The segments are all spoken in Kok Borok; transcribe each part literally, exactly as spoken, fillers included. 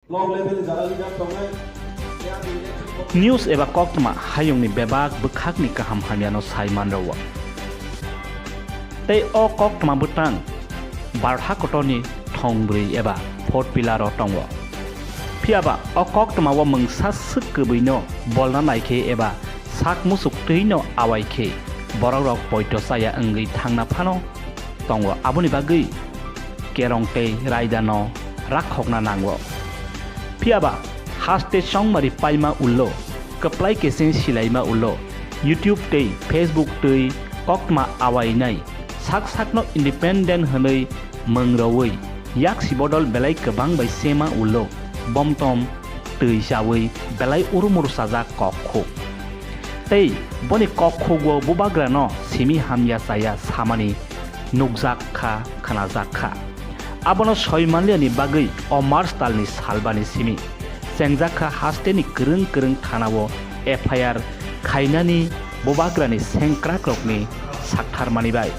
Block level jara leader tongnai. News eba koktwma hayungni bebak bwkhakni kaham hamyano sai manrwo. Tei o koktwma bwtang bartha kotorni thongbrwi eba fourth pillar o tongo. Phiyaba o koktwmao mungsa swk kwbwino bolna naikhe eba sak musuk twino awaikhe borokrok poito chaya wngwi thangna phano tongo, aboni bagwi kerong tei raidano rakhokna nango. Phiyaba haste chongmari paima ulo, kwplai keseng silaima ulo, YouTube tei Facebook twi koktwma awainai sak sakno independent hwnwi mwngrwi yaksi bodol belai kwbang bai sema ulo, bomtom twi chawi belai urumur sajak kok khuk. Tei boni kok khugo bubagrano simi hamya chaya samani nukjak kha, khnajak kha. Abono soi manliani bagwi o March talni salbani simi chengjak kha hasteni kwrwng kwrwng thanao F I R khainani bubagrani sengkrakrokni saktharmani bai.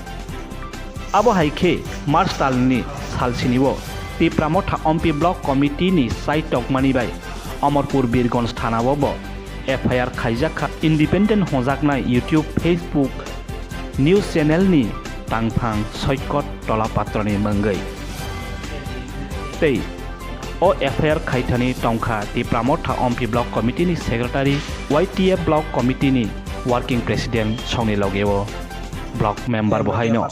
Abo hai khe March talni salsinio Tipra Motha Ompi Block Committee ni saitokmani bai Amarpur Birganj thanao bo F I R khaijak kha independent hwnjaknai YouTube, Facebook news channel ni tangphang Soikot Tola Patroni mungwi. Tei o F I R khaithani tongkha Tipra Motha Ompi Block Committee ni Secretary, Y T F Block Committee ni Working President songni logeo Block Member bo haino.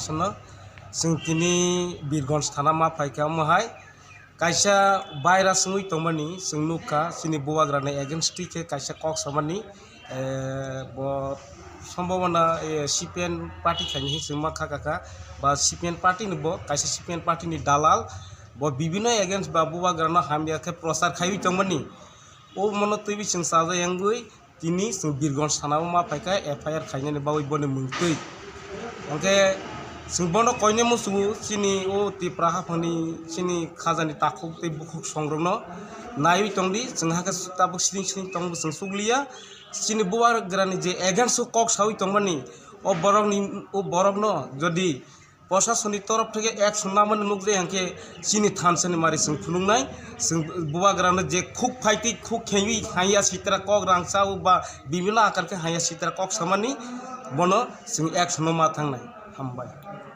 Chwng tini Birganj thana ma phaikha, omo hai kaisa virus wngwi tongmani chwng nukha, chini bubagrani against twi khe kaisa kok samani, eh, bo sombhabona, eh, C P M party khaini hinwi chwng ma kha kha kha, ba C P M party ni bo kaisa C P M party ni dalal, bo bibino against ba bubagrano hamya khe prochar khaiwi tongmani. O mono twiwi chwng chajak yangwi tini chwng Birganj thanao ma phaikha F I R khainani bagwi boni mungtwi. Hwnkhe chwng bono koine muchungo chini o Tipra haphangni chini khajani takhuk tei bukhuk songrokno naiwi tongdi, chwng hakhe tabuk siring siring tongbo chwng sukliya. Chini bubagrani je against o kok sawi tongmani, o borokni, o borokno jodi Proshasonni torof theke action lamani nukjai hwnkhe chini thansani mari chwng phunuknai, chwng bubagrano je khuk phaitwi khuk khengwi hanya sitra kok rangchao ba bibino akar khe hanya sitra kok samani bono chwng action no ma thangnai. Hambai.